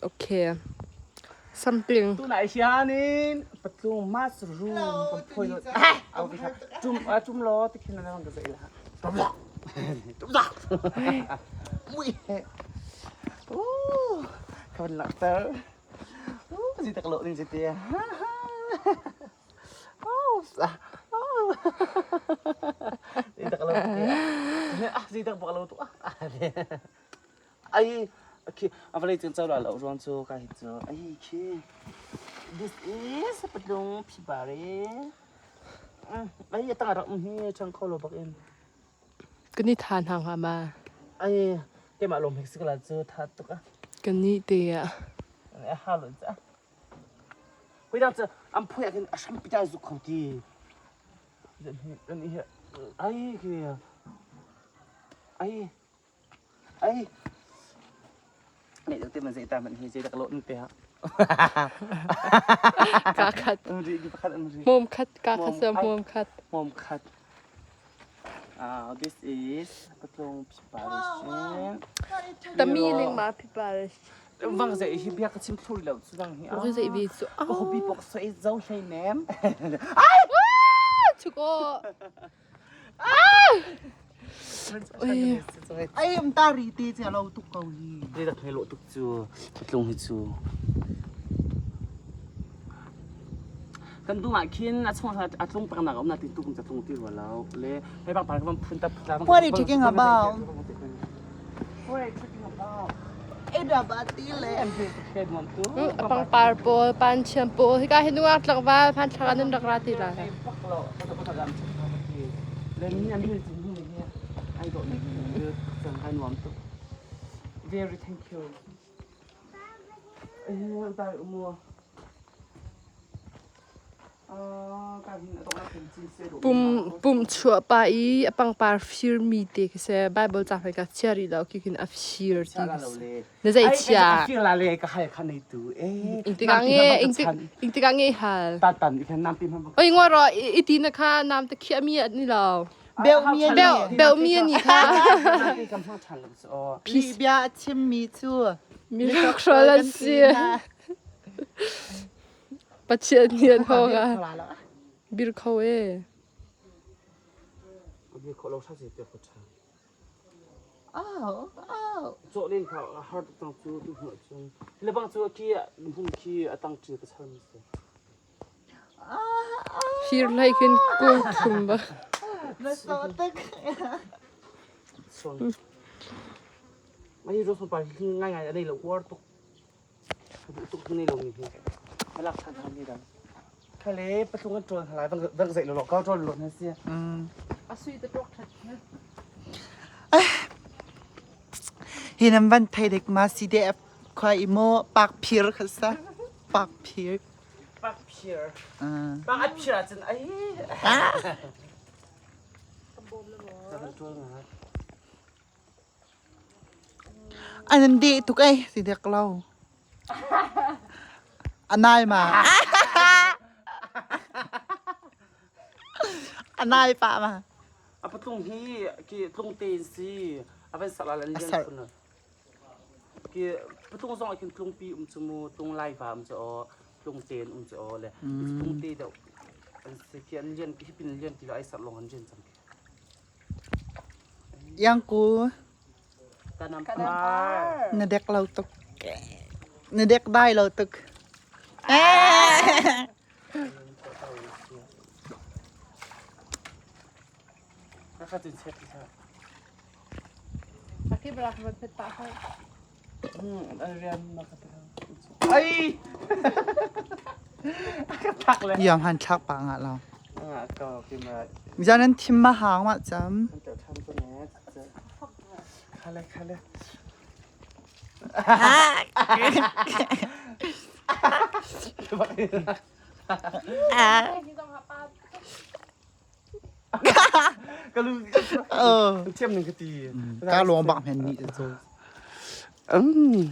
Okay. Something. Tunah hianin patlung mushroom kan phoi lo. Au bi tum tum lo ti khin na ka zai la. Mui. Oh, ka van lakter. Oh, zi tak lo ding ti. Oh, oh. Zi tak lo ti. Ah, zi tak bak lo tu. Ai okay a vawlei cung co la lo ruang cu ka hi cu ai khi this is patlung phipare ai tang rak um hi chang kho lo bak in Kan i tha hna hnga ma? Ai keimah lawm hek sikala cu tha tuk a. Kan ni te ah. A ha lo ca. Hoi dang cu am phui ah khin a hram pita zuk kho ti. Ai khi ai Ai Nih te man zei ta man hi zei dak lo te ha. Ka khat. Mom khat ka khat sa mom khat. Mom khat. Uh, this is patlung preparation. Tami ling ma preparation. Vang zei hi bia ka chim thlu lo chu vang hi. Vang zei bi chu. Ka hobi pok soi zo hlei nem. Ai! Chuko. Ai um ta ri te che lo tuk ko hi. Ni dak hei lo tuk cu tlung hi cu. Kan dum ah khin a chung a tlung pang nak um na tin tu kum cha tlung ti rua lo le hei bang par kan phun ta phun ta What are you talking about? What are you talking about? Pangpar pawl, panchiam pawl, hika hi nungak tlangval hmanthlak ah nan rak ra ti lai. Very thank you. Pum chuah pa i a pangpar firmi te khi si. Bible ca hmai ka chia rih lo khi khin a fir ti khi si. Na zei chia? Ingtikah nge ingtikah nge hal. Oi ngua ro i ti na kha nam te khiah mi an ni lo. Beuh mi Beuh beuh mi ani kha. Lih bia a chim mi cu Mi hrokhrawl an si. Pathian nih an hawng ah bir kho e. Bir kho lo sa se te ko tha. Au au. Cawh len kha har tuk cang cu tu hnu cun. Lebang cu khi hmun khi a tang ṭil ka char mi si. Fir hlei khin kung thum ba. Na so tuk. Son. Mai ro son pa ngai ngai anei lo uar tuk. Duh tuk nei lomi hi ka lak ṭhan ṭhan mi dang. Khale patlung an ṭawl hna lai vang zeih lo ka ṭawl lo hna si. A sui te ṭok ṭhat. Hi nan van thei dek ma CDF khua i maw pak phir kha sa pak phir. Pak phir. Pak a phir ahcun ai. Ka ṭawl nga. An in deh tuk ei si dek lo. A nai ma. A nai pah ma. A patlung hi ki tlung te in si a van sak la lan lian phun. Ki patlung zong ah khin tlungpi um cu mu tlung lai va um cu aw tlung te in um cu aw le tlung te deuh an si ki an lian hi pin lian ti lo ai sak long an rian cang. Iangku na dek lo tuk. Na dek dai lo tuk. Iang han thlak pa ngah lo. Zan an thim ma hang ma cam. Thiam ning ka ti. Ka lawng bak men ni cu. Um.